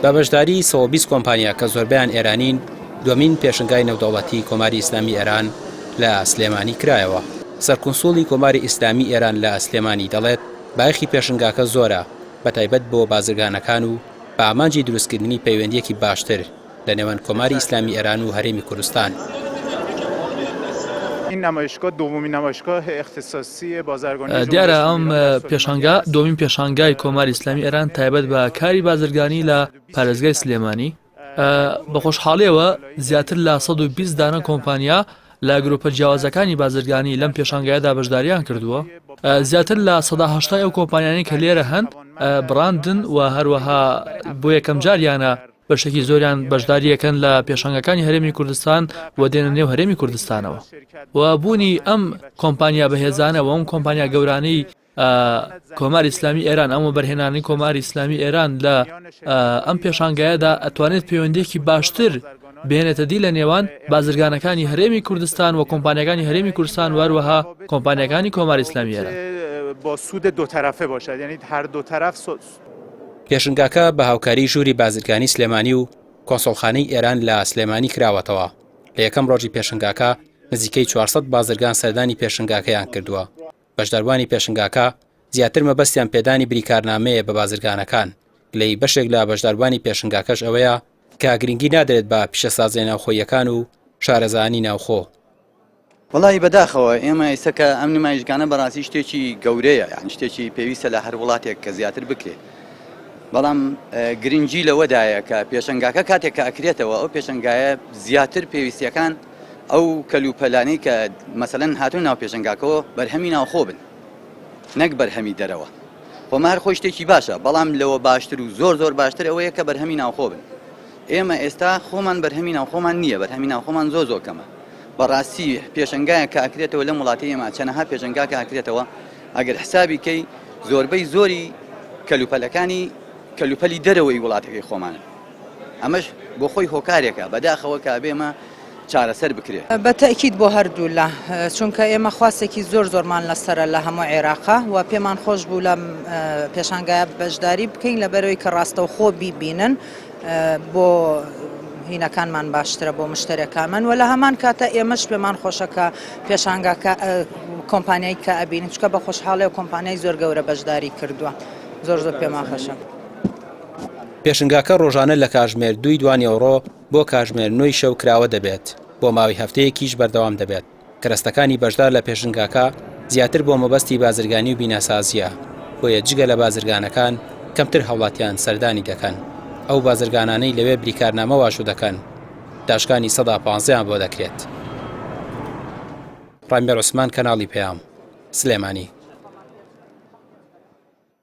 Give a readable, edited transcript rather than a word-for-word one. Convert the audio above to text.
بە بەشداری 120 کۆمپانیا کە زۆربەیان ئێرانین، دووەمین پێشنگای نێودەوڵەتی کۆماری ئیسلامی ئێران لە سلێمانی کرایەوە. سەرکونسوڵی کۆماری ئیسلامی ئێران لە سلێمانی دەڵێت، بایەخی پێشنگاکە زۆرە، بەتایبەت بۆ بازرگانەکان و بە ئامانجی دروستکردنی پەیوەندییەکی باشتر لە نێوان کۆماری ئیسلامی ئێران و هەرێمی کوردستان. دیارە ئەم پێشانگا دووەمین پێشانگای کۆماری ئیسلامی ئێران تایبەت بە کاری بازرگانی لە پارێزگای سلێمانی بە خۆشحاڵیەوە زیاتر لە 120 دانە کۆمپانیا لە گروپە جیاوازەکانی بازرگانی لەم پێشانگایەدا بەشداریان کردووە زیاتر لە 1970 ئەو کۆمپانیانی کە لێرە هەن بڕاندن و هەروەها بۆ یەکەم جاریانە بەشێکی زۆریان بەشداریەکەن لە پێشانگەکانی هەرێمی کوردستان و دێنە نێو هەرێمی کوردستانەوە و بوونی ئەم کۆمپانیا بەهێزانە و ئەم کۆمپانیا گەورانەی کۆماری ئیسلامی ئێران ئەم وەبەرهێنانی کۆماری ئیسلامی ئێران لە ئەم پێشانگایەدا ئەتوانێت پەیوەندیەکی باشتر بێنێتە دی لە نێوان بازرگانەکانی هەرێمی کوردستان و کۆمپانیەکانی هەرێمی کوردستان وەروەها کۆمپانیەکانی کۆماری ئیسلامی ئێران. با سود دو طرفه باشد یعنی هر دو طرف پێشنگاکە بە هاوکاری ژووری بازرگانی سلێمانی و کۆنسۆڵخانەی ئێران لە سلێمانی کراوەتەوە لە یەکەم ڕۆژی پێشنگاکە نزیکەی 400 بازرگان سەردانی پێشنگاکەیان کردووە بەشداربووانی پێشنگاکە زیاتر مەبەستیان پێدانی بریکارنامەیە بە بازرگانەکان، گلەیی بەشێک لە بەشداربووانی پێشنگاکەش ئەوەیە کە گرنگی نادرێت بە پیشەسازیە ناوخۆییەکان و شارەزایانی ناوخۆ. وەڵاهی بەداخەوە ئێمە ئێستا کە ئەم نمایشگانە بەڕاستی شتێکی گەورەیە یان شتێکی پێویستە لە هەر وڵاتێک کە زیاتر بکرێت بەڵام گرنگی لەوەدایە کە پێشنگاکە کاتێک کە ئەکرێتەوە ئەو پێشنگایە زیاتر پێویستیەکان ئەو کەلوپەلانەی کە مەسەلەن هاتوون ناو پێشەنگاکەوە بەرهەمی ناوخۆ بن نەک بەرهەمی دەرەوە خۆمە هەر خۆی شتێکی باشە بەڵام لەوە باشتر و زۆر زۆر باشتر ئەوەیە کە بەرهەمی ناوخۆ بن ئێمە ئێستا خۆمان بەرهەمی ناوخۆمان نییە بەرهەمی ناوخۆمان زۆر زۆر کەمە بەڕاستی پێشەنگایە کە ئەکرێتەوە لەم وڵاتی ئێمە چەنەها پێشەنگا کە ئەکرێتەوە ئەگەر حسابی کەی زۆربەی زۆری کەلوپەلەکانی کەلوپەلی دەرەوەی وڵاتەکەی خۆمانە ئەمەش بۆ خۆی هۆکارێکە بەداخەوە کە ئەبێ ئەمە چارەسەر بکرێ. بە تەئکید بۆ هەردوولا، چونکە ئێمە خواستێکی زۆر زۆرمان لەسەرە لە هەموو عێراقا و پێمان خۆش بوو لەم پێشانگایە بەشداری بکەین لەبەرئەوەی کە ڕاستەوخۆ بیبینن بۆ هینەکانمان باشترە بۆ مشتەرەکانمان و لە هەمان کاتە ئێمەش پێمان خۆشە کە پێشانگاکە کۆمپانیای کە ئەبینین چونکە بە خۆشحاڵی و کۆمپانیای زۆر گەورە بەشداری کردووە زۆر زۆر پێمان خۆشە. پێشنگاکە ڕۆژانە لە کاژمێر دووی دوانیوەڕۆ بۆ کاژمێر نۆی شەو کراوە دەبێت، بۆ ماوەی هەفتەیەکیش بەردەوام دەبێت، کەرەستەکانی بەشدار لە پێشنگاکە زیاتر بۆ مەبەستی بازرگانی و بیناسازییە، بۆیە جگە لە بازرگانەکان کەمتر هاوڵاتیان سەردانی دەکەن، ئەو بازرگانانەی لەوێ بریکارنامە واژۆ دەکەن داشکانی سەدا پانزەیان بۆ دەکرێت. ڕامیار عوسمان، کەناڵی پەیام، سلێمانی.